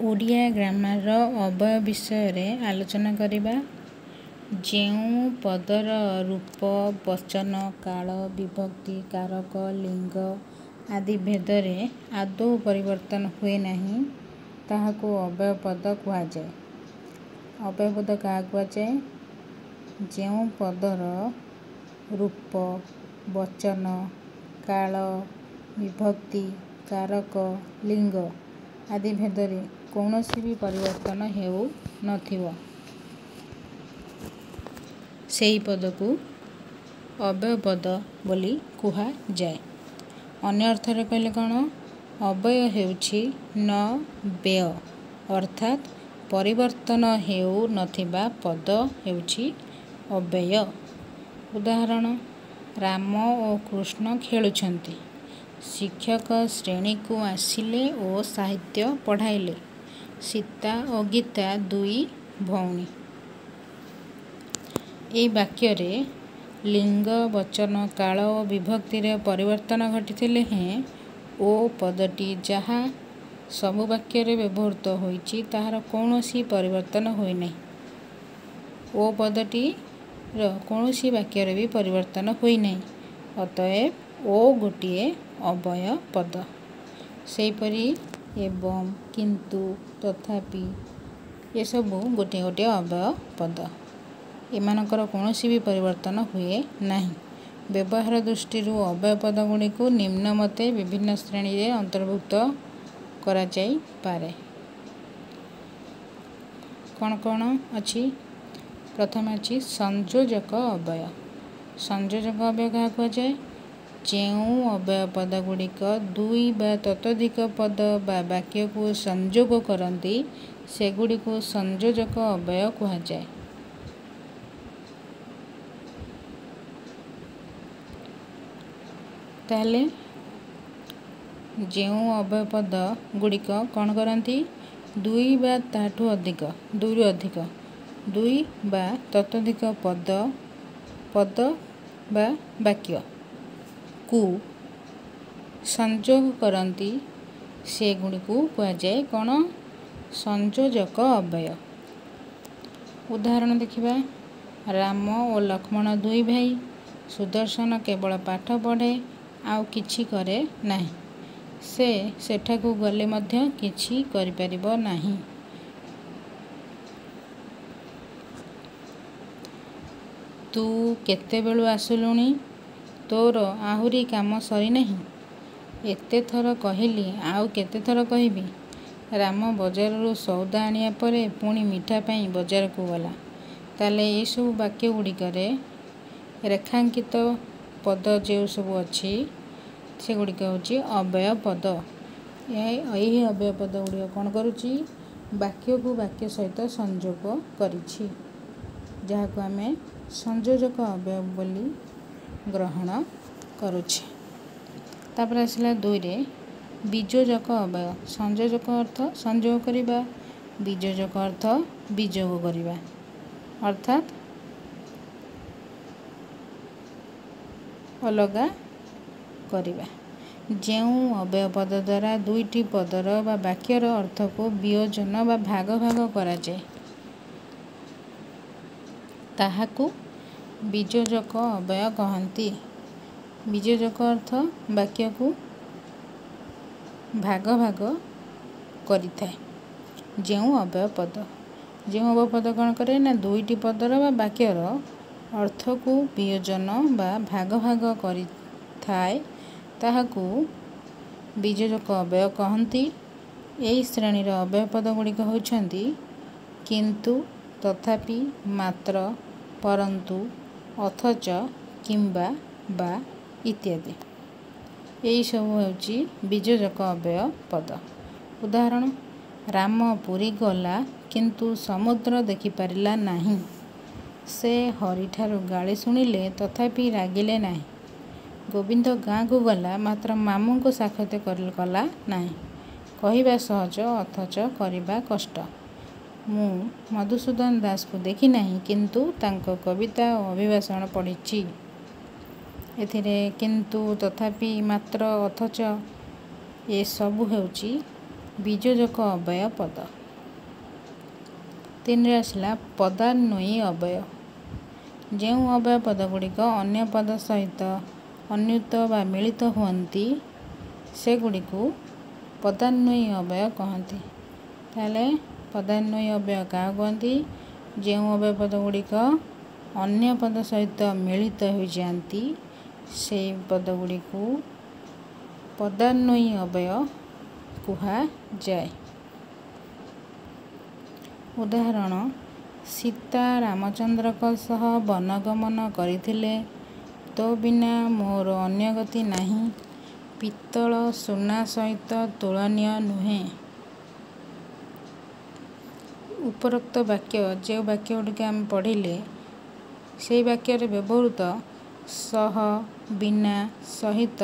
ଓଡ଼ିଆ ଗ୍ରାମାରର ଅବ୍ୟୟ ବିଷୟରେ ଆଲୋଚନା କରିବା। ଯେଉଁ ପଦର ରୂପ, ବଚନ, କାଳ, ବିଭକ୍ତି, କାରକ, ଲିଙ୍ଗ ଆଦି ଭେଦରେ ଆଦୌ ପରିବର୍ତ୍ତନ ହୁଏ ନାହିଁ, ତାହାକୁ ଅବ୍ୟୟ ପଦ କୁହାଯାଏ। ଅବ୍ୟୟ ପଦ କାହାକୁ କୁହାଯାଏ? ଯେଉଁ ପଦର ରୂପ, ବଚନ, କାଳ, ବିଭକ୍ତି, କାରକ, ଲିଙ୍ଗ ଆଦି ଭେଦରେ କୌଣସି ବି ପରିବର୍ତ୍ତନ ହେଉନଥିବ, ସେହି ପଦକୁ ଅବ୍ୟୟ ପଦ ବୋଲି କୁହାଯାଏ। ଅନ୍ୟ ଅର୍ଥରେ କହିଲେ କ'ଣ? ଅବ୍ୟୟ ହେଉଛି ନ ବ୍ୟୟ, ଅର୍ଥାତ୍ ପରିବର୍ତ୍ତନ ହେଉନଥିବା ପଦ ହେଉଛି ଅବ୍ୟୟ। ଉଦାହରଣ: ରାମ ଓ କୃଷ୍ଣ ଖେଳୁଛନ୍ତି। ଶିକ୍ଷକ ଶ୍ରେଣୀକୁ ଆସିଲେ ଓ ସାହିତ୍ୟ ପଢ଼ାଇଲେ। ସୀତା ଓ ଗୀତା ଦୁଇ ଭଉଣୀ। ଏହି ବାକ୍ୟରେ ଲିଙ୍ଗ, ବଚନ, କାଳ ଓ ବିଭକ୍ତିର ପରିବର୍ତ୍ତନ ଘଟିଥିଲେ ହେଁ ଓ ପଦଟି, ଯାହା ସବୁ ବାକ୍ୟରେ ବ୍ୟବହୃତ ହୋଇଛି, ତାହାର କୌଣସି ପରିବର୍ତ୍ତନ ହୋଇନାହିଁ। ଓ ପଦଟିର କୌଣସି ବାକ୍ୟରେ ବି ପରିବର୍ତ୍ତନ ହୋଇନାହିଁ। ଅତଏବ ଓ ଗୋଟିଏ ଅବ୍ୟୟ ପଦ। ସେହିପରି ଏବଂ, କିନ୍ତୁ, ତଥାପି ଏସବୁ ଗୋଟିଏ ଗୋଟିଏ ଅବ୍ୟୟ ପଦ। ଏମାନଙ୍କର କୌଣସି ବି ପରିବର୍ତ୍ତନ ହୁଏ ନାହିଁ। ବ୍ୟବହାର ଦୃଷ୍ଟିରୁ ଅବ୍ୟୟ ପଦଗୁଡ଼ିକୁ ନିମ୍ନମତେ ବିଭିନ୍ନ ଶ୍ରେଣୀରେ ଅନ୍ତର୍ଭୁକ୍ତ କରାଯାଇପାରେ। କ'ଣ କ'ଣ ଅଛି? ପ୍ରଥମେ ଅଛି ସଂଯୋଜକ ଅବ୍ୟୟ। ସଂଯୋଜକ ଅବ୍ୟୟ କାହାକୁ କୁହାଯାଏ? ଯେଉଁ ଅବ୍ୟୟ ପଦଗୁଡ଼ିକ ଦୁଇ ବା ତତୋଧିକ ପଦ ବା ବାକ୍ୟକୁ ସଂଯୋଗ କରନ୍ତି, ସେଗୁଡ଼ିକୁ ସଂଯୋଜକ ଅବ୍ୟୟ କୁହାଯାଏ। ତାହେଲେ ଯେଉଁ ଅବ୍ୟୟ ପଦ ଗୁଡ଼ିକ କ'ଣ କରନ୍ତି? ଦୁଇ ବା ତାଠୁ ଅଧିକ, ଦୁଇରୁ ଅଧିକ, ଦୁଇ ବା ତତୋଧିକ ପଦ ବା ବାକ୍ୟକୁ ସଂଯୋଗ କରନ୍ତି, ସେଗୁଡ଼ିକୁ କୁହାଯାଏ କ'ଣ? ସଂଯୋଜକ ଅବ୍ୟୟ। ଉଦାହରଣ ଦେଖିବା। ରାମ ଓ ଲକ୍ଷ୍ମଣ ଦୁଇ ଭାଇ। ସୁଦର୍ଶନ କେବଳ ପାଠ ପଢ଼େ, ଆଉ କିଛି କରେ ନାହିଁ। ସେ ସେଠାକୁ ଗଲେ ମଧ୍ୟ କିଛି କରିପାରିବ ନାହିଁ। ତୁ କେତେବେଳୁ ଆସିଲୁଣି? ତୋର ଆହୁରି କାମ ସରିନାହିଁ? ଏତେଥର କହିଲି, ଆଉ କେତେଥର କହିବି? ରାମ ବଜାରରୁ ସଉଦା ଆଣିବା ପରେ ପୁଣି ମିଠା ପାଇଁ ବଜାରକୁ ଗଲା। ତାହେଲେ ଏସବୁ ବାକ୍ୟ ଗୁଡ଼ିକରେ ରେଖାଙ୍କିତ ପଦ ଯେଉଁ ସବୁ ଅଛି, ସେଗୁଡ଼ିକ ହେଉଛି ଅବ୍ୟୟ ପଦ। ଏହି ଅବ୍ୟୟ ପଦ ଗୁଡ଼ିକ କ'ଣ କରୁଛି? ବାକ୍ୟକୁ ବାକ୍ୟ ସହିତ ସଂଯୋଗ କରିଛି, ଯାହାକୁ ଆମେ ସଂଯୋଜକ ଅବ୍ୟୟ ବୋଲି ଗ୍ରହଣ କରୁଛେ। ତାପରେ ଆସିଲା ଦୁଇରେ ବିଯୋଜକ ଅବ୍ୟୟ। ସଂଯୋଜକ ଅର୍ଥ ସଂଯୋଗ କରିବା, ବିଯୋଜକ ଅର୍ଥ ବିଯୋଗ କରିବା, ଅର୍ଥାତ୍ ଅଲଗା କରିବା। ଯେଉଁ ଅବ୍ୟୟ ପଦ ଦ୍ୱାରା ଦୁଇଟି ପଦର ବା ବାକ୍ୟର ଅର୍ଥକୁ ବିୟୋଜନ ବା ଭାଗ ଭାଗ କରାଯାଏ, ତାହାକୁ ବିଯୋଜକ ଅବ୍ୟୟ କହନ୍ତି। ବିଯୋଜକ ଅର୍ଥ ବାକ୍ୟକୁ ଭାଗ ଭାଗ କରିଥାଏ ଯେଉଁ ଅବ୍ୟୟ ପଦ। ଯେଉଁ ଅବ୍ୟୟ ପଦ କ'ଣ କରେ ନା ଦୁଇଟି ପଦର ବା ବାକ୍ୟର ଅର୍ଥକୁ ବିୟୋଜନ ବା ଭାଗ ଭାଗ କରିଥାଏ, ତାହାକୁ ବିଯୋଜକ ଅବ୍ୟୟ କହନ୍ତି। ଏହି ଶ୍ରେଣୀର ଅବ୍ୟୟ ପଦ ଗୁଡ଼ିକ ହେଉଛନ୍ତି କିନ୍ତୁ, ତଥାପି, ମାତ୍ର, ପରନ୍ତୁ, ଅଥଚ, କିମ୍ବା, ବା ଇତ୍ୟାଦି। ଏହିସବୁ ହେଉଛି ବିଯୋଜକ ଅବ୍ୟୟ ପଦ। ଉଦାହରଣ: ରାମ ପୁରୀ ଗଲା, କିନ୍ତୁ ସମୁଦ୍ର ଦେଖିପାରିଲା ନାହିଁ। ସେ ହରିଠାରୁ ଗାଳି ଶୁଣିଲେ, ତଥାପି ରାଗିଲେ ନାହିଁ। ଗୋବିନ୍ଦ ଗାଁକୁ ଗଲା, ମାତ୍ର ମାମୁଁଙ୍କୁ ସାକ୍ଷାତ କଲା ନାହିଁ। କହିବା ସହଜ, ଅଥଚ କରିବା କଷ୍ଟ। ମୁଁ ମଧୁସୂଦନ ଦାସଙ୍କୁ ଦେଖିନାହିଁ, କିନ୍ତୁ ତାଙ୍କ କବିତା ଓ ଅଭିଭାଷଣ ପଢ଼ିଛି। ଏଥିରେ କିନ୍ତୁ, ତଥାପି, ମାତ୍ର, ଅଥଚ ଏସବୁ ହେଉଛି ବିଯୋଜକ ଅବ୍ୟୟ ପଦ। 3ରେ ଆସିଲା ପଦାନ୍ୱୟୀ ଅବ୍ୟୟ। ଯେଉଁ ଅବ୍ୟୟ ପଦଗୁଡ଼ିକ ଅନ୍ୟ ପଦ ସହିତ ଅନ୍ୱିତ ବା ମିଳିତ ହୁଅନ୍ତି, ସେଗୁଡ଼ିକୁ ପଦାନ୍ୱୟୀ ଅବ୍ୟୟ କହନ୍ତି। ତାହେଲେ ପଦାନ୍ୱୟୀ ଅବ୍ୟୟ କାହାକୁ କୁହନ୍ତି? ଯେଉଁ ଅବ୍ୟୟ ପଦଗୁଡ଼ିକ ଅନ୍ୟ ପଦ ସହିତ ମିଳିତ ହୋଇଯାଆନ୍ତି, ସେଇ ପଦଗୁଡ଼ିକୁ ପଦାନ୍ୱୟୀ ଅବ୍ୟୟ କୁହାଯାଏ। ଉଦାହରଣ: ସୀତା ରାମଚନ୍ଦ୍ରଙ୍କ ସହ ବନଗମନ କରିଥିଲେ। ତୋ ବିନା ମୋର ଅନ୍ୟ ଗତି ନାହିଁ। ପିତ୍ତଳ ସୁନା ସହିତ ତୁଳନୀୟ ନୁହେଁ। ଉପରୋକ୍ତ ବାକ୍ୟ, ଯେଉଁ ବାକ୍ୟ ଗୁଡ଼ିକ ଆମେ ପଢ଼ିଲେ, ସେଇ ବାକ୍ୟରେ ବ୍ୟବହୃତ ସହ, ବିନା, ସହିତ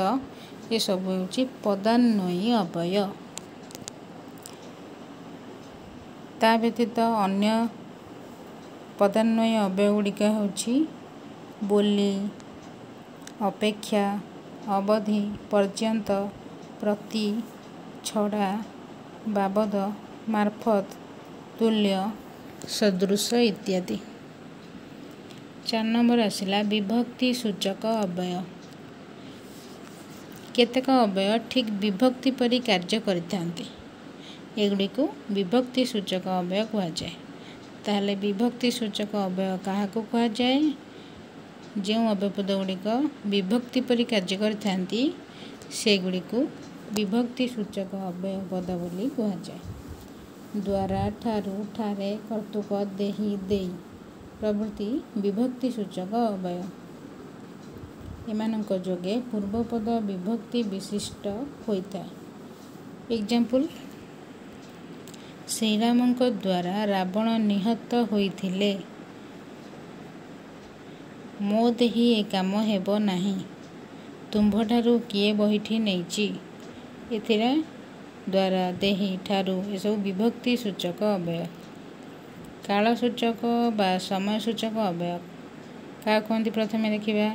ଏସବୁ ହେଉଛି ପଦାନ୍ୱୟୀ ଅବ୍ୟୟ। ତା ବ୍ୟତୀତ ଅନ୍ୟ ପଦାନ୍ୱୟୀ ଅବ୍ୟୟ ଗୁଡ଼ିକ ହେଉଛି ବୋଲି, ଅପେକ୍ଷା, ଅବଧି, ପର୍ଯ୍ୟନ୍ତ, ପ୍ରତି, ଛଡ଼ା, ବାବଦ, ମାର୍ଫତ, ତୁଲ୍ୟ, ସଦୃଶ ଇତ୍ୟାଦି। 4 ନମ୍ବର ଆସିଲା ବିଭକ୍ତି ସୂଚକ ଅବ୍ୟୟ। କେତେକ ଅବ୍ୟୟ ଠିକ୍ ବିଭକ୍ତି ପରି କାର୍ଯ୍ୟ କରିଥାନ୍ତି। ଏଗୁଡ଼ିକୁ ବିଭକ୍ତି ସୂଚକ ଅବ୍ୟୟ କୁହାଯାଏ। ତାହେଲେ ବିଭକ୍ତି ସୂଚକ ଅବ୍ୟୟ କାହାକୁ କୁହାଯାଏ? ଯେଉଁ ଅବ୍ୟୟ ଗୁଡ଼ିକ ବିଭକ୍ତି ପରି କାର୍ଯ୍ୟ କରିଥାନ୍ତି, ସେଗୁଡ଼ିକୁ ବିଭକ୍ତି ସୂଚକ ଅବ୍ୟୟ ପଦ ବୋଲି କୁହାଯାଏ। ଦ୍ୱାରା, ଠାରୁ, ଠାରେ, କର୍ତ୍ତୃକ, ଦେହି, ଦେଇ ପ୍ରଭୃତି ବିଭକ୍ତି ସୂଚକ ଅବ୍ୟୟ। ଏମାନଙ୍କ ଯୋଗେ ପୂର୍ବପଦ ବିଭକ୍ତି ବିଶିଷ୍ଟ ହୋଇଥାଏ। ଏକ୍ଜାମ୍ପଲ୍: ଶ୍ରୀରାମଙ୍କ ଦ୍ୱାରା ରାବଣ ନିହତ ହୋଇଥିଲେ। ମୋ ଦେହି ଏ କାମ ହେବ ନାହିଁ। ତୁମ୍ଭଠାରୁ କିଏ ବହିଟି ନେଇଛି? ଏଥିରେ ଦ୍ୱାରା, ଦେହି, ଠାରୁ ଏସବୁ ବିଭକ୍ତି ସୂଚକ ଅବ୍ୟୟ। କାଳସୂଚକ ବା ସମୟସୂଚକ ଅବ୍ୟୟ କାହାକୁ କୁହନ୍ତି? ପ୍ରଥମେ ଦେଖିବା।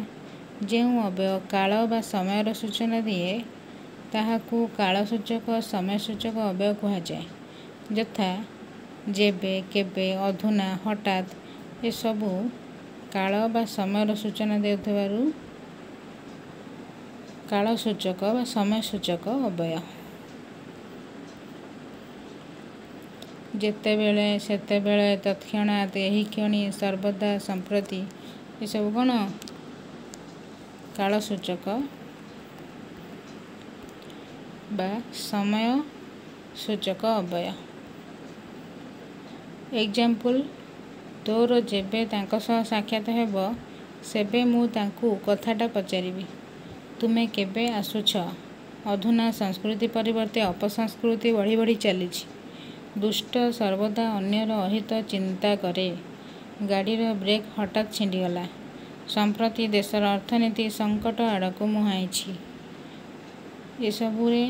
ଯେଉଁ ଅବ୍ୟୟ କାଳ ବା ସମୟର ସୂଚନା ଦିଏ, ତାହାକୁ କାଳସୂଚକ ସମୟସୂଚକ ଅବ୍ୟୟ କୁହାଯାଏ। ଯଥା ଯେବେ, କେବେ, ଅଧୁନା, ହଠାତ୍ ଏସବୁ କାଳ ବା ସମୟର ସୂଚନା ଦେଉଥିବାରୁ କାଳସୂଚକ ବା ସମୟସୂଚକ ଅବ୍ୟୟ। ଯେତେବେଳେ, ସେତେବେଳେ, ତତ୍କ୍ଷଣାତ୍, ଏହିକ୍ଷଣି, ସର୍ବଦା, ସମ୍ପ୍ରତି ଏସବୁ କ'ଣ? କାଳସୂଚକ ବା ସମୟ ସୂଚକ ଅବ୍ୟୟ। ଏକ୍ଜାମ୍ପଲ୍: ତୋର ଯେବେ ତାଙ୍କ ସହ ସାକ୍ଷାତ ହେବ, ସେବେ ମୁଁ ତାଙ୍କୁ କଥାଟା ପଚାରିବି। ତୁମେ କେବେ ଆସୁଛ? ଅଧୁନା ସଂସ୍କୃତି ପରିବର୍ତ୍ତେ ଅପସଂସ୍କୃତି ବଢ଼ି ବଢ଼ି ଚାଲିଛି। ଦୁଷ୍ଟ ସର୍ବଦା ଅନ୍ୟର ଅହିତ ଚିନ୍ତା କରେ। ଗାଡ଼ିର ବ୍ରେକ୍ ହଠାତ୍ ଛିଣ୍ଡିଗଲା। ସମ୍ପ୍ରତି ଦେଶର ଅର୍ଥନୀତି ସଙ୍କଟ ଆଡ଼କୁ ମୁହାଁଇଛି। ଏସବୁରେ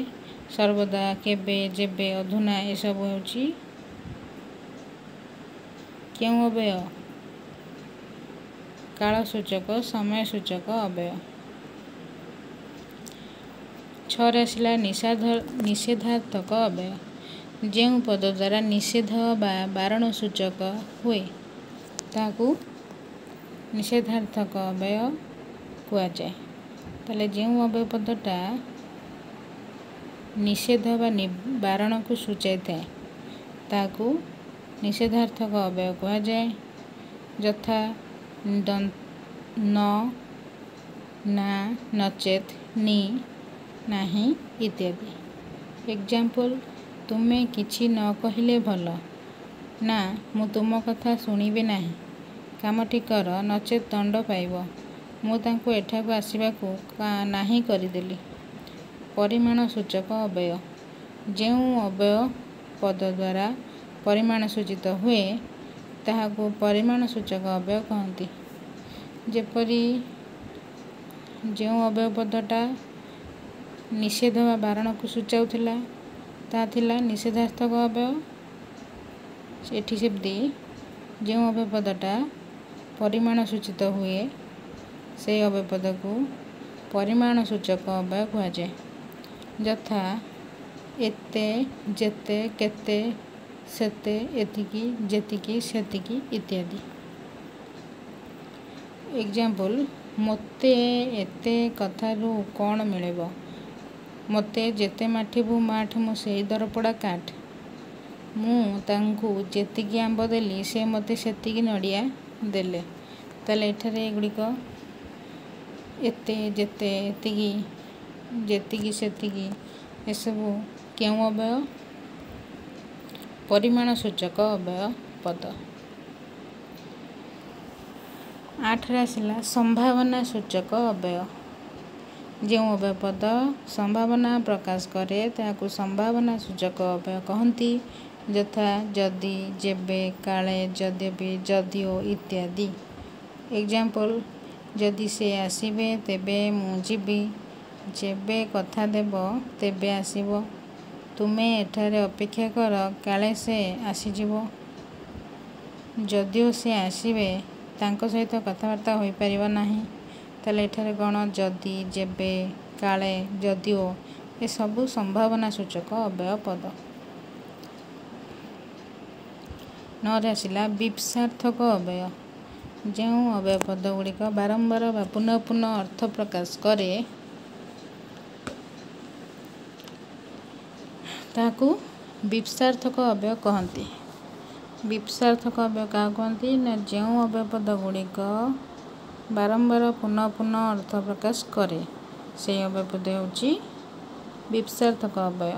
ସର୍ବଦା, କେବେ, ଯେବେ, ଅଧୁନା ଏସବୁ ହେଉଛି କେଉଁ ଅବ୍ୟୟ? କାଳସୂଚକ ସମୟସୂଚକ ଅବ୍ୟୟ। 6ରେ ଆସିଲା ନିଷେଧାର୍ଥକ ଅବ୍ୟୟ। ଯେଉଁ ପଦ ଦ୍ୱାରା ନିଷେଧ ବା ବାରଣ ସୂଚକ ହୁଏ, ତାହାକୁ ନିଷେଧାର୍ଥକ ଅବ୍ୟୟ କୁହାଯାଏ। ତାହେଲେ ଯେଉଁ ଅବ୍ୟୟ ପଦଟା ନିଷେଧ ବା ବାରଣକୁ ସୂଚାଇଥାଏ, ତାହାକୁ ନିଷେଧାର୍ଥକ ଅବ୍ୟୟ କୁହାଯାଏ। ଯଥା ନ, ନା, ନଚେତ୍, ନି, ନାହିଁ ଇତ୍ୟାଦି। ଏକ୍ଜାମ୍ପଲ୍: ତୁମେ କିଛି ନ କହିଲେ ଭଲ। ନା, ମୁଁ ତୁମ କଥା ଶୁଣିବି ନାହିଁ। କାମଟି କର, ନଚେତ୍ ଦଣ୍ଡ ପାଇବ। ମୁଁ ତାଙ୍କୁ ଏଠାକୁ ଆସିବାକୁ ନାହିଁ କରିଦେଲି। ପରିମାଣ ସୂଚକ ଅବ୍ୟୟ। ଯେଉଁ ଅବ୍ୟୟ ପଦ ଦ୍ୱାରା ପରିମାଣ ସୂଚିତ ହୁଏ, ତାହାକୁ ପରିମାଣ ସୂଚକ ଅବ୍ୟୟ କହନ୍ତି। ଯେପରି ଯେଉଁ ଅବ୍ୟୟ ପଦଟା ନିଷେଧ ବା ବାରଣକୁ ସୂଚାଉଥିଲା, ତାହା ଥିଲା ନିଷେଧାର୍ଥକ ଅବ୍ୟୟ। ଏଠି ସେମିତି ଯେଉଁ ଅବ୍ୟୟ ପଦଟା ପରିମାଣ ସୂଚିତ ହୁଏ, ସେଇ ଅବ୍ୟୟ ପଦକୁ ପରିମାଣ ସୂଚକ ଅବ୍ୟୟ କୁହାଯାଏ। ଯଥା ଏତେ, ଯେତେ, କେତେ, ସେତେ, ଏତିକି, ଯେତିକି, ସେତିକି ଇତ୍ୟାଦି। ଏକ୍ଜାମ୍ପଲ୍, ମୋତେ ଏତେ କଥାରୁ କ'ଣ ମିଳିବ? ମୋତେ ଯେତେ ମାଠିବୁ ମାଠ, ମୁଁ ସେଇ ଦରପୋଡ଼ା କାଠ। ମୁଁ ତାଙ୍କୁ ଯେତିକି ଆମ୍ବ ଦେଲି, ସେ ମୋତେ ସେତିକି ନଡ଼ିଆ ଦେଲେ। ତାହେଲେ ଏଠାରେ ଏଗୁଡ଼ିକ ଏତେ, ଯେତେ, ଏତିକି, ଯେତିକି, ସେତିକି ଏସବୁ କେଉଁ ଅବ୍ୟୟ? ପରିମାଣ ସୂଚକ ଅବ୍ୟୟ ପଦ। 8ରେ ଆସିଲା ସମ୍ଭାବନା ସୂଚକ ଅବ୍ୟୟ। ଯେଉଁ ଅବ୍ୟୟ ପଦ ସମ୍ଭାବନା ପ୍ରକାଶ କରେ, ତାହାକୁ ସମ୍ଭାବନା ସୂଚକ ଅବ୍ୟୟ କହନ୍ତି। ଯଥା ଯଦି, ଯେବେ, କାଳେ, ଯଦ୍ୟପି, ଯଦିଓ ଇତ୍ୟାଦି। ଏକ୍ଜାମ୍ପଲ୍, ଯଦି ସେ ଆସିବେ ତେବେ ମୁଁ ଯିବି। ଯେବେ କଥା ଦେବ ତେବେ ଆସିବ। ତୁମେ ଏଠାରେ ଅପେକ୍ଷା କର, କାଳେ ସେ ଆସିଯିବ। ଯଦିଓ ସେ ଆସିବେ, ତାଙ୍କ ସହିତ କଥାବାର୍ତ୍ତା ହୋଇପାରିବ ନାହିଁ। ତାହେଲେ ଏଠାରେ କ'ଣ? ଯଦି, ଯେବେ, କାଳେ, ଯଦିଓ ଏସବୁ ସମ୍ଭାବନା ସୂଚକ ଅବ୍ୟୟ ପଦ। 9ରେ ଆସିଲା ବିପ୍ସାର୍ଥକ ଅବ୍ୟୟ। ଯେଉଁ ଅବ୍ୟୟ ପଦ ଗୁଡ଼ିକ ବାରମ୍ବାର ବା ପୁନଃ ପୁନଃ ଅର୍ଥ ପ୍ରକାଶ କରେ, ତାହାକୁ ବିପ୍ସାର୍ଥକ ଅବ୍ୟୟ କହନ୍ତି। ବିପ୍ସାର୍ଥକ ଅବ୍ୟୟ କାହାକୁ କହନ୍ତି ନା, ଯେଉଁ ଅବ୍ୟୟ ପଦ ଗୁଡ଼ିକ ବାରମ୍ବାର ପୁନଃ ପୁନଃ ଅର୍ଥ ପ୍ରକାଶ କରେ, ସେଇ ଅବ୍ୟୟ ପଦ ହେଉଛି ବିପ୍ସାର୍ଥକ ଅବ୍ୟୟ।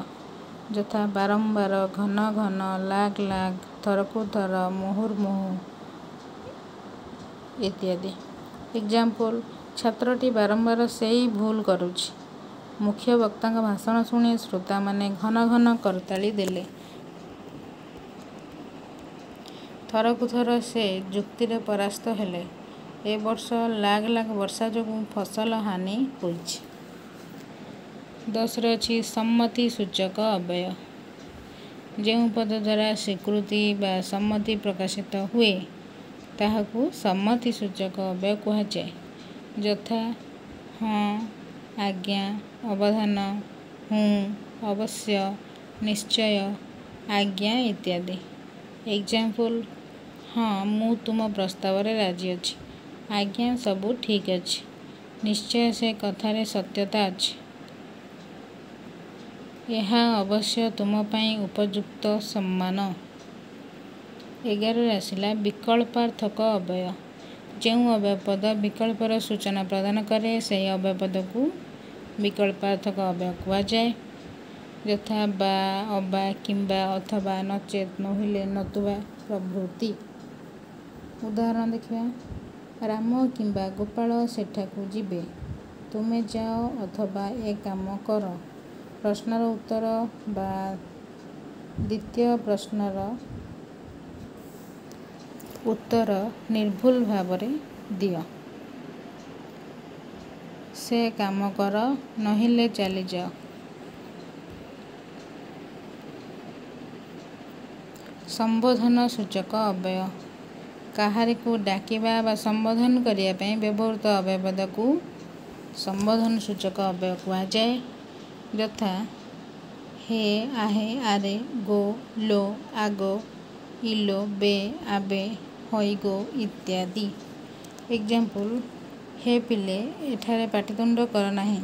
ଯଥା ବାରମ୍ବାର, ଘନ ଘନ, ଲାଗ ଲାଗ, ଥରକୁ ଥର, ମୁହୁର୍ମୁହୁ ଇତ୍ୟାଦି। ଏକ୍ଜାମ୍ପଲ୍, ଛାତ୍ରଟି ବାରମ୍ବାର ସେଇ ଭୁଲ କରୁଛି। ମୁଖ୍ୟ ବକ୍ତାଙ୍କ ଭାଷଣ ଶୁଣି ଶ୍ରୋତାମାନେ ଘନ ଘନ କରତାଳି ଦେଲେ। ଥରକୁ ଥର ସେ ଯୁକ୍ତିରେ ପରାସ୍ତ ହେଲେ। ଏ ବର୍ଷ ଲାଗ ଲାଗ ବର୍ଷା ଯୋଗୁଁ ଫସଲ ହାନି ହୋଇଛି। 10ରେ ଅଛି ସମ୍ମତି ସୂଚକ ଅବ୍ୟୟ। ଯେଉଁ ପଦ ଦ୍ୱାରା ସ୍ୱୀକୃତି ବା ସମ୍ମତି ପ୍ରକାଶିତ ହୁଏ, ତାହାକୁ ସମ୍ମତି ସୂଚକ ଅବ୍ୟୟ କୁହାଯାଏ। ଯଥା ହଁ, ଆଜ୍ଞା, ଅବଧାନ, ହୁଁ, ଅବଶ୍ୟ, ନିଶ୍ଚୟ, ଆଜ୍ଞା ଇତ୍ୟାଦି। ଏକ୍ଜାମ୍ପଲ୍, ହଁ, ମୁଁ ତୁମ ପ୍ରସ୍ତାବରେ ରାଜି ଅଛି। ଆଜ୍ଞା, ସବୁ ଠିକ୍ ଅଛି। ନିଶ୍ଚୟ ସେ କଥାରେ ସତ୍ୟତା ଅଛି। ଏହା ଅବଶ୍ୟ ତୁମ ପାଇଁ ଉପଯୁକ୍ତ ସମ୍ମାନ। 11ରେ ଆସିଲା ବିକଳ୍ପାର୍ଥକ ଅବ୍ୟୟ। ଯେଉଁ ଅବ୍ୟୟ ପଦ ବିକଳ୍ପର ସୂଚନା ପ୍ରଦାନ କରେ, ସେହି ଅବ୍ୟୟ ପଦକୁ ବିକଳ୍ପାର୍ଥକ ଅବ୍ୟୟ କୁହାଯାଏ। ଯଥା ବା, ଅବା, କିମ୍ବା, ଅଥବା, ନଚେତ୍, ନୋହିଲେ, ନତୁବା ପ୍ରଭୃତି। ଉଦାହରଣ ଦେଖିବା। ରାମ କିମ୍ବା ଗୋପାଳ ସେଠାକୁ ଯିବେ। ତୁମେ ଯାଅ ଅଥବା ଏ କାମ କର। ପ୍ରଶ୍ନର ଉତ୍ତର ବା ଦ୍ୱିତୀୟ ପ୍ରଶ୍ନର ଉତ୍ତର ନିର୍ଭୁଲ ଭାବରେ ଦିଅ। ସେ କାମ କର, ନୋହିଲେ ଚାଲିଯାଅ। ସମ୍ବୋଧନ ସୂଚକ ଅବ୍ୟୟ। କାହାରିକୁ ଡାକିବା ବା ସମ୍ବୋଧନ କରିବା ପାଇଁ ବ୍ୟବହୃତ ଅବ୍ୟୟ ପଦକୁ ସମ୍ବୋଧନ ସୂଚକ ଅବ୍ୟୟ କୁହାଯାଏ। ଯଥା ହେ, ଆହେ, ଆରେ, ଗୋ, ଲୋ, ଆଗୋ, ଇଲୋ, ବେ, ଆବେ, ହଇଗୋ ଇତ୍ୟାଦି। ଏକ୍ଜାମ୍ପଲ୍, ହେ ପିଲେ, ଏଠାରେ ପାଟିତୁଣ୍ଡ କର ନାହିଁ।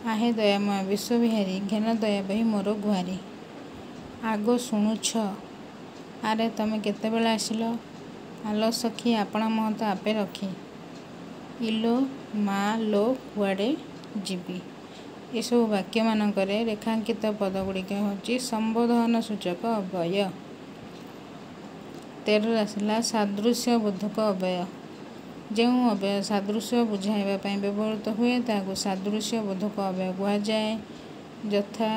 ଆହେ ଦୟାମୟ ବିଶ୍ୱବିହାରୀ, ଘେନ ଦୟା ବହି ମୋର ଗୁହାରି। ଆଗୋ ଶୁଣୁଛ? ଆରେ ତମେ କେତେବେଳେ ଆସିଲ? ଆଲୋ ସଖୀ, ଆପଣା ମହତ ଆପେ ରଖି। ଇଲୋ ମା ଲୋ କୁଆଡ଼େ ଯିବି। ଏସବୁ ବାକ୍ୟମାନଙ୍କରେ ରେଖାଙ୍କିତ ପଦଗୁଡ଼ିକ ହେଉଛି ସମ୍ବୋଧନ ସୂଚକ ଅବ୍ୟୟ। 13ରେ ଆସିଲା ସାଦୃଶ୍ୟ ବୋଧକ ଅବ୍ୟୟ। ଯେଉଁ ଅବ୍ୟୟ ସାଦୃଶ୍ୟ ବୁଝାଇବା ପାଇଁ ବ୍ୟବହୃତ ହୁଏ, ତାହାକୁ ସାଦୃଶ୍ୟ ବୋଧକ ଅବ୍ୟୟ କୁହାଯାଏ। ଯଥା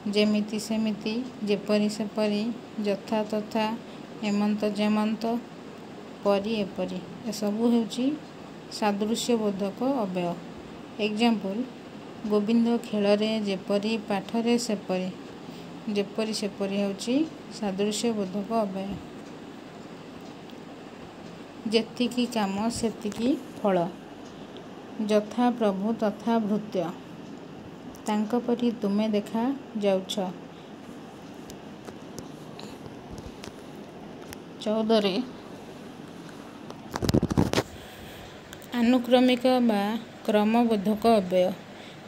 ଯେମିତି ସେମିତି, ଯେପରି ସେପରି, ଯଥା ତଥା, ଏମନ୍ତ ଯେମନ୍ତ, ପରି ଏପରି ଏସବୁ ହେଉଛି ସାଦୃଶ୍ୟ ବୋଧକ ଅବ୍ୟୟ। ଏକ୍ଜାମ୍ପଲ୍, ଗୋବିନ୍ଦ ଖେଳରେ ଯେପରି ପାଠରେ ସେପରି। ଯେପରି ସେପରି ହେଉଛି ସାଦୃଶ୍ୟ ବୋଧକ ଅବ୍ୟୟ। ଯେତିକି କାମ ସେତିକି ଫଳ। ଯଥା ପ୍ରଭୁ ତଥା ଭୃତ୍ୟ। ତାଙ୍କ ପରି ତୁମେ ଦେଖା ଯାଉଛ। 14ରେ ଆନୁକ୍ରମିକ ବା କ୍ରମବୋଧକ ଅବ୍ୟୟ।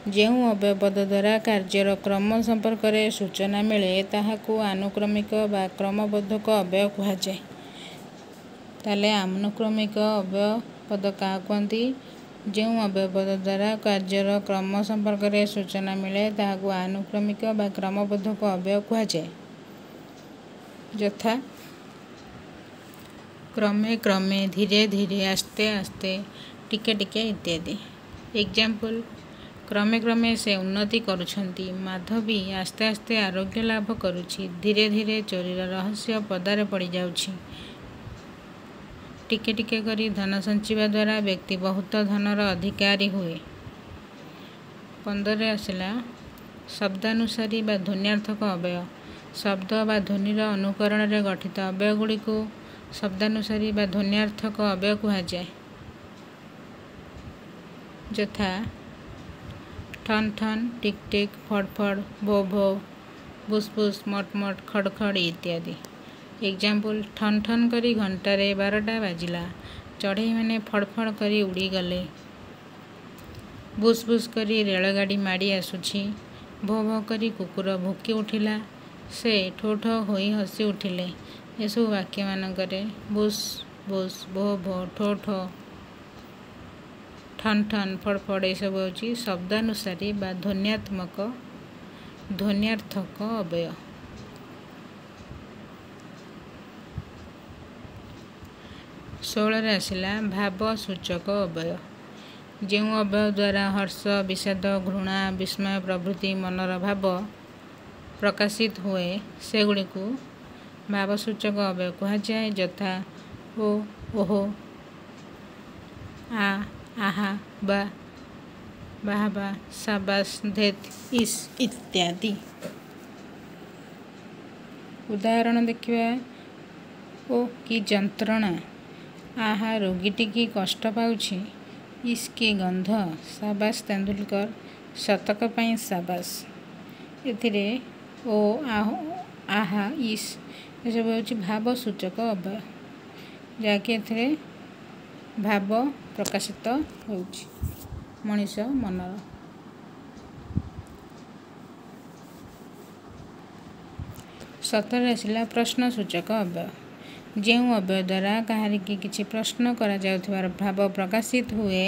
ଯେଉଁ ଅବ୍ୟୟ ପଦ ଦ୍ୱାରା କାର୍ଯ୍ୟର କ୍ରମ ସମ୍ପର୍କରେ ସୂଚନା ମିଳେ, ତାହାକୁ ଆନୁକ୍ରମିକ ବା କ୍ରମବୋଧକ ଅବ୍ୟୟ କୁହାଯାଏ। ତାହେଲେ ଆନୁକ୍ରମିକ ଅବ୍ୟୟ ପଦ କାହାକୁ କୁହନ୍ତି? ଯେଉଁ ଅବ୍ୟୟ ପଦ ଦ୍ୱାରା କାର୍ଯ୍ୟର କ୍ରମ ସମ୍ପର୍କରେ ସୂଚନା ମିଳେ, ତାହାକୁ ଆନୁକ୍ରମିକ ବା କ୍ରମବୋଧକ ଅବ୍ୟୟ କୁହାଯାଏ। ଯଥା କ୍ରମେ କ୍ରମେ, ଧୀରେ ଧୀରେ, ଆସ୍ତେ ଆସ୍ତେ, ଟିକେ ଟିକେ ଇତ୍ୟାଦି। ଏକ୍ଜାମ୍ପଲ୍, କ୍ରମେ କ୍ରମେ ସେ ଉନ୍ନତି କରୁଛନ୍ତି। ମାଧବୀ ଆସ୍ତେ ଆସ୍ତେ ଆରୋଗ୍ୟ ଲାଭ କରୁଛି। ଧୀରେ ଧୀରେ ଚୋରିର ରହସ୍ୟ ପଦାରେ ପଡ଼ିଯାଉଛି। ଟିକେ ଟିକେ କରି ଧନ ସଞ୍ଚିବା ଦ୍ୱାରା ବ୍ୟକ୍ତି ବହୁତ ଧନର ଅଧିକାରୀ ହୁଏ। 15ରେ ଆସିଲା ଶବ୍ଦାନୁସାରୀ ବା ଧ୍ୱନ୍ୟାର୍ଥକ ଅବ୍ୟୟ। ଶବ୍ଦ ବା ଧ୍ୱନିର ଅନୁକରଣରେ ଗଠିତ ଅବ୍ୟୟଗୁଡ଼ିକୁ ଶବ୍ଦାନୁସାରୀ ବା ଧ୍ୱନ୍ୟାର୍ଥକ ଅବ୍ୟୟ କୁହାଯାଏ। ଯଥା ଠନ୍ ଠନ୍, ଟିକ୍ ଟିକ୍, ଫଡ଼ ଫଡ଼, ଭୋ ଭୋ, ଭୁସ୍ ଭୁସ୍, ମଟ୍ ମଟ୍, ଖଡ଼ ଖଡ଼ ଇତ୍ୟାଦି। ଏକ୍ଜାମ୍ପଲ୍, ଠନ୍ ଠନ୍ କରି ଘଣ୍ଟାରେ 12ଟା ବାଜିଲା। ଚଢ଼େଇମାନେ ଫଡ଼ ଫଡ଼ କରି ଉଡ଼ିଗଲେ। ଭୁସ୍ ଭୁସ୍ କରି ରେଳଗାଡ଼ି ମାଡ଼ି ଆସୁଛି। ଭୋ ଭୋ କରି କୁକୁର ଭୁକି ଉଠିଲା। ସେ ଠୋ ଠୋ ହୋଇ ହସି ଉଠିଲେ। ଏସବୁ ବାକ୍ୟମାନଙ୍କରେ ଭୁସ୍ ଭୁସ୍, ଭୋ ଭୋ, ଠୋ ଠୋ, ଠନ୍ ଠନ୍, ଫଡ଼ ଫଡ଼ ଏସବୁ ହେଉଛି ଶବ୍ଦାନୁସାରୀ ବା ଧ୍ୱନ୍ୟାର୍ଥକ ଅବ୍ୟୟ। 16ରେ ଆସିଲା ଭାବସୂଚକ ଅବ୍ୟୟ। ଯେଉଁ ଅବ୍ୟୟ ଦ୍ୱାରା ହର୍ଷ, ବିଷାଦ, ଘୃଣା, ବିସ୍ମୟ ପ୍ରଭୃତି ମନର ଭାବ ପ୍ରକାଶିତ ହୁଏ, ସେଗୁଡ଼ିକୁ ଭାବସୂଚକ ଅବ୍ୟୟ କୁହାଯାଏ। ଯଥା ଓ, ଓହୋ, ଆ, ଆହା, ବା, ବାହାବା, ସାବାସ୍, ଧେତ୍, ଇସ୍ ଇତ୍ୟାଦି। ଉଦାହରଣ ଦେଖିବା। ଓ, କି ଯନ୍ତ୍ରଣା! ଆହା, ରୋଗୀଟି କି କଷ୍ଟ ପାଉଛି! ଇସ୍, କି ଗନ୍ଧ! ସାବାସ୍ ତେନ୍ଦୁଲକର, ଶତକ ପାଇଁ ସାବାସ୍! ଏଥିରେ ଓ, ଆହା, ଇସ୍ ଏସବୁ ହେଉଛି ଭାବସୂଚକ ଅବ୍ୟୟ, ଯାହାକି ଏଥିରେ ଭାବ ପ୍ରକାଶିତ ହେଉଛି ମଣିଷ ମନର। 17ରେ ଆସିଲା ପ୍ରଶ୍ନସୂଚକ ଅବ୍ୟୟ। ଯେଉଁ ଅବ୍ୟୟ ଦ୍ୱାରା କାହାରିକି କିଛି ପ୍ରଶ୍ନ କରାଯାଉଥିବାର ଭାବ ପ୍ରକାଶିତ ହୁଏ,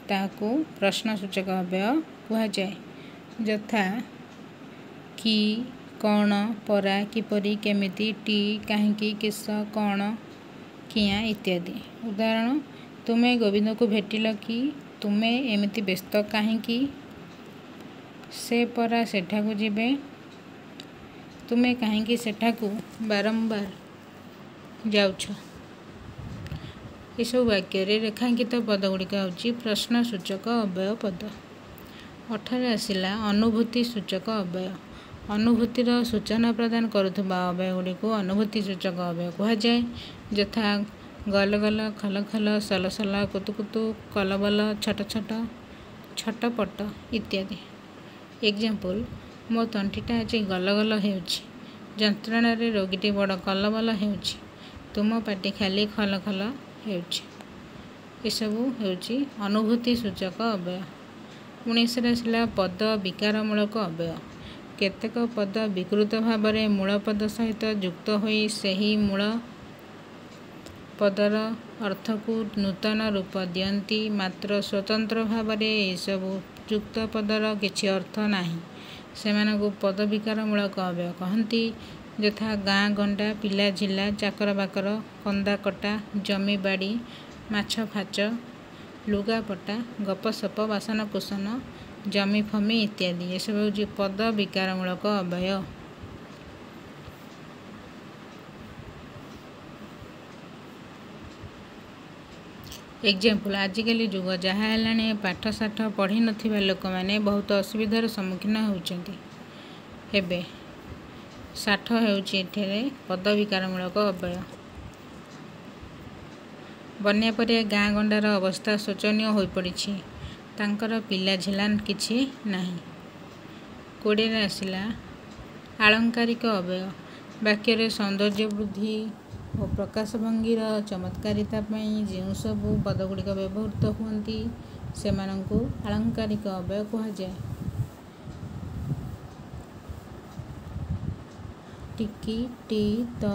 ତାହାକୁ ପ୍ରଶ୍ନସୂଚକ ଅବ୍ୟୟ କୁହାଯାଏ। ଯଥା କି, କ'ଣ, ପରା, କିପରି, କେମିତି, ଟି, କାହିଁକି, କିସ, କ'ଣ, କିଆଁ ଇତ୍ୟାଦି। ଉଦାହରଣ, ତୁମେ ଗୋବିନ୍ଦକୁ ଭେଟିଲ କି? ତୁମେ ଏମିତି ବ୍ୟସ୍ତ କାହିଁକି? ସେ ପରା ସେଠାକୁ ଯିବେ। ତୁମେ କାହିଁକି ସେଠାକୁ ବାରମ୍ବାର ଯାଉଛ? ଏସବୁ ବାକ୍ୟରେ ରେଖାଙ୍କିତ ପଦଗୁଡ଼ିକ ହେଉଛି ପ୍ରଶ୍ନସୂଚକ ଅବ୍ୟୟ ପଦ। 18ରେ ଆସିଲା ଅନୁଭୂତି ସୂଚକ ଅବ୍ୟୟ। ଅନୁଭୂତିର ସୂଚନା ପ୍ରଦାନ କରୁଥିବା ଅବ୍ୟୟଗୁଡ଼ିକୁ ଅନୁଭୂତି ସୂଚକ ଅବ୍ୟୟ କୁହାଯାଏ। ଯଥା ଗଲ ଗଲ, ଖଲ ଖଲ, ସଲ ସଲ, କୁତୁ କୁତୁ, କଲବଲ, ଛଟ ଛଟ, ଛଟପଟ ଇତ୍ୟାଦି। ଏକ୍ଜାମ୍ପଲ୍, ମୋ ତଣ୍ଟିଟା ଆଜି ଗଲଗଲ ହେଉଛି। ଯନ୍ତ୍ରଣାରେ ରୋଗୀଟି ବଡ଼ କଲବଲ ହେଉଛି। ତୁମ ପାଟି ଖାଲି ଖଲ ଖଲ ହେଉଛି। ଏସବୁ ହେଉଛି ଅନୁଭୂତି ସୂଚକ ଅବ୍ୟୟ। 19ରେ ଆସିଲା ପଦ ବିକାରମୂଳକ ଅବ୍ୟୟ। କେତେକ ପଦ ବିକୃତ ଭାବରେ ମୂଳ ପଦ ସହିତ ଯୁକ୍ତ ହୋଇ ସେହି ମୂଳ ପଦର ଅର୍ଥକୁ ନୂତନ ରୂପ ଦିଅନ୍ତି, ମାତ୍ର ସ୍ୱତନ୍ତ୍ର ଭାବରେ ଏହିସବୁ ଯୁକ୍ତ ପଦର କିଛି ଅର୍ଥ ନାହିଁ। ସେମାନଙ୍କୁ ପଦ ବିକାରମୂଳକ ଅବ୍ୟୟ କହନ୍ତି। ଯଥା ଗାଁ ଗଣ୍ଡା, ପିଲା ଝିଲା, ଚାକର ବାକର, କନ୍ଦା କଟା, ଜମି ବାଡ଼ି, ମାଛ ଫାଚ, ଲୁଗାପଟା, ଗପସପ, ବାସନକୁସନ, ଜମି ଫମି ଇତ୍ୟାଦି। ଏସବୁ ହେଉଛି ପଦ ବିକାରମୂଳକ ଅବ୍ୟୟ। ଏକ୍ଜାମ୍ପଲ୍, ଆଜିକାଲି ଯୁଗ ଯାହା ହେଲାଣି, ପାଠଶାଠ ପଢ଼ି ନଥିବା ଲୋକମାନେ ବହୁତ ଅସୁବିଧାର ସମ୍ମୁଖୀନ ହେଉଛନ୍ତି ହେବେ। ଷାଠ ହେଉଛି ଏଠାରେ ପଦ ବିକାରମୂଳକ ଅବ୍ୟୟ। ବନ୍ୟା ପରେ ଗାଁ ଗଣ୍ଡାର ଅବସ୍ଥା ଶୋଚନୀୟ ହୋଇପଡ଼ିଛି। ତାଙ୍କର ପିଲାଝିଲା କିଛି ନାହିଁ। 20ରେ ଆସିଲା ଆଳଙ୍କାରିକ ଅବ୍ୟୟ। ବାକ୍ୟରେ ସୌନ୍ଦର୍ଯ୍ୟ ବୃଦ୍ଧି ଓ ପ୍ରକାଶ ଭଙ୍ଗୀର ଚମତ୍କାରିତା ପାଇଁ ଯେଉଁ ସବୁ ପଦଗୁଡ଼ିକ ବ୍ୟବହୃତ ହୁଅନ୍ତି, ସେମାନଙ୍କୁ ଆଳଙ୍କାରିକ ଅବ୍ୟୟ କୁହାଯାଏ। ଟିକି, ଟି, ତ,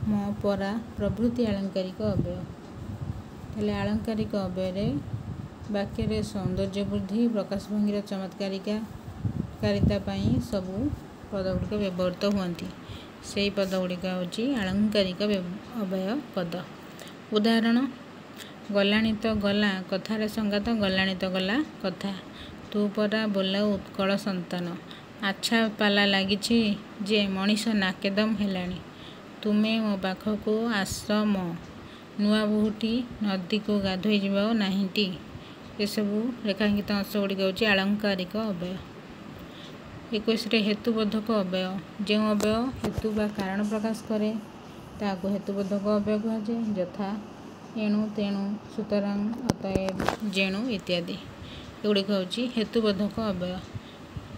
ମ, ପରା ପ୍ରଭୃତି ଆଳଙ୍କାରିକ ଅବ୍ୟୟ। ତାହେଲେ ଆଳଙ୍କାରିକ ଅବ୍ୟୟରେ ବାକ୍ୟରେ ସୌନ୍ଦର୍ଯ୍ୟ ବୃଦ୍ଧି, ପ୍ରକାଶ ଭଙ୍ଗୀର ଚମତ୍କାରିକା କାରିତା ପାଇଁ ସବୁ ପଦଗୁଡ଼ିକ ବ୍ୟବହୃତ ହୁଅନ୍ତି, ସେଇ ପଦଗୁଡ଼ିକ ହେଉଛି ଆଳଙ୍କାରିକ ଅବ୍ୟୟ ପଦ। ଉଦାହରଣ: ଗଲାଣି ତ ଗଲା କଥାରେ ସଙ୍ଗାତ, ଗଲାଣି ତ ଗଲା କଥା। ତୁ ପରା ବୋଲାଉ ଉତ୍କଳ ସନ୍ତାନ। ଆଚ୍ଛା ପାଲା ଲାଗିଛି ଯେ ମଣିଷ ନାକେଦମ ହେଲାଣି। ତୁମେ ମୋ ପାଖକୁ ଆସ ମ। ନୂଆ ବୋହୂଟି ନଦୀକୁ ଗାଧୋଇ ଯିବ ନାହିଁଟି? ଏସବୁ ରେଖାଙ୍କିତ ଅଂଶ ଗୁଡ଼ିକ ହେଉଛି ଆଳଙ୍କାରିକ ଅବ୍ୟୟ। 21ରେ ହେତୁବୋଧକ ଅବ୍ୟୟ। ଯେଉଁ ଅବ୍ୟୟ ହେତୁ ବା କାରଣ ପ୍ରକାଶ କରେ, ତାହାକୁ ହେତୁବୋଧକ ଅବ୍ୟୟ କୁହାଯାଏ। ଯଥା ଏଣୁ, ତେଣୁ, ସୁତରାଂ, ଅତଏବ, ଯେଣୁ ଇତ୍ୟାଦି। ଏଗୁଡ଼ିକ ହେଉଛି ହେତୁବୋଧକ ଅବ୍ୟୟ।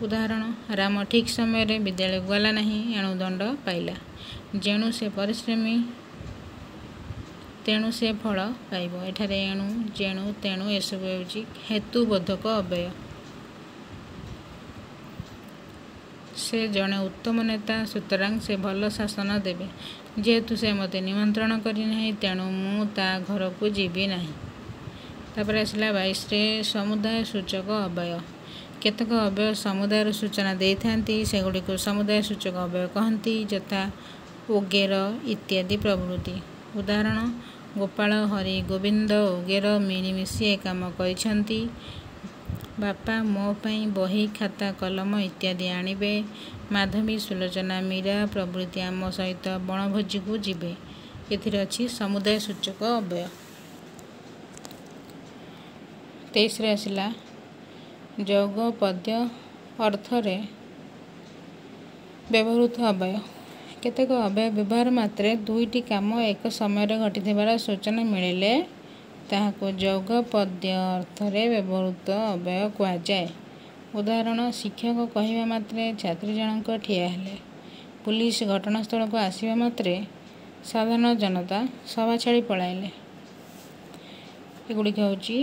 ଉଦାହରଣ: ରାମ ଠିକ୍ ସମୟରେ ବିଦ୍ୟାଳୟକୁ ଗଲା ନାହିଁ, ଏଣୁ ଦଣ୍ଡ ପାଇଲା। ଯେଣୁ ସେ ପରିଶ୍ରମୀ, ତେଣୁ ସେ ଫଳ ପାଇବ। ଏଠାରେ ଏଣୁ, ଯେଣୁ, ତେଣୁ ଏସବୁ ହେଉଛି ହେତୁବୋଧକ ଅବ୍ୟୟ। ସେ ଜଣେ ଉତ୍ତମ ନେତା, ସୁତରାଂ ସେ ଭଲ ଶାସନ ଦେବେ। ଯେହେତୁ ସେ ମୋତେ ନିମନ୍ତ୍ରଣ କରିନାହିଁ, ତେଣୁ ମୁଁ ତା ଘରକୁ ଯିବି ନାହିଁ। ତାପରେ ଆସିଲା 22ରେ ସମୁଦାୟ ସୂଚକ ଅବ୍ୟୟ। କେତେକ ଅବ୍ୟୟ ସମୁଦାୟର ସୂଚନା ଦେଇଥାନ୍ତି, ସେଗୁଡ଼ିକୁ ସମୁଦାୟ ସୂଚକ ଅବ୍ୟୟ କହନ୍ତି। ଯଥା ଓଗେର, ଇତ୍ୟାଦି ପ୍ରଭୃତି। ଉଦାହରଣ: ଗୋପାଳ, ହରି, ଗୋବିନ୍ଦ, ଓଗେର ମିଳିମିଶି ଏ କାମ କରିଛନ୍ତି। ବାପା ମୋ ପାଇଁ ବହି, ଖାତା, କଲମ ଇତ୍ୟାଦି ଆଣିବେ। ମାଧବୀ, ସୁଲୋଚନା, ମୀରା ପ୍ରଭୃତି ଆମ ସହିତ ବଣଭୋଜିକୁ ଯିବେ। ଏଥିରେ ଅଛି ସମୁଦାୟ ସୂଚକ ଅବ୍ୟୟ। 23ରେ ଆସିଲା ଯୌଗପଦ୍ୟ ଅର୍ଥରେ ବ୍ୟବହୃତ ଅବ୍ୟୟ। କେତେକ ଅବ୍ୟୟ ବ୍ୟବହାର ମାତ୍ରେ ଦୁଇଟି କାମ ଏକ ସମୟରେ ଘଟିଥିବାର ସୂଚନା ମିଳିଲେ, ତାହାକୁ ଯୌଗପଦ୍ୟ ଅର୍ଥରେ ବ୍ୟବହୃତ ଅବ୍ୟୟ କୁହାଯାଏ। ଉଦାହରଣ: ଶିକ୍ଷକ କହିବା ମାତ୍ରେ ଛାତ୍ରୀ ଜଣକ ଠିଆ ହେଲେ। ପୁଲିସ ଘଟଣାସ୍ଥଳକୁ ଆସିବା ମାତ୍ରେ ସାଧାରଣ ଜନତା ସଭା ଛାଡ଼ି ପଳାଇଲେ। ଏଗୁଡ଼ିକ ହେଉଛି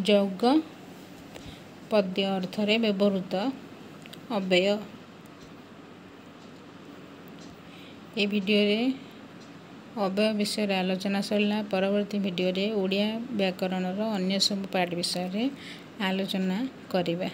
ଯୌଗ ପଦ୍ୟ ଅର୍ଥରେ ବ୍ୟବହୃତ ଅବ୍ୟୟ। ଏହି ଭିଡ଼ିଓରେ ଅବ୍ୟୟ ବିଷୟରେ ଆଲୋଚନା ସରିଲା। ପରବର୍ତ୍ତୀ ଭିଡ଼ିଓରେ ଓଡ଼ିଆ ବ୍ୟାକରଣର ଅନ୍ୟ ସବୁ ପାର୍ଟ ବିଷୟରେ ଆଲୋଚନା କରିବା।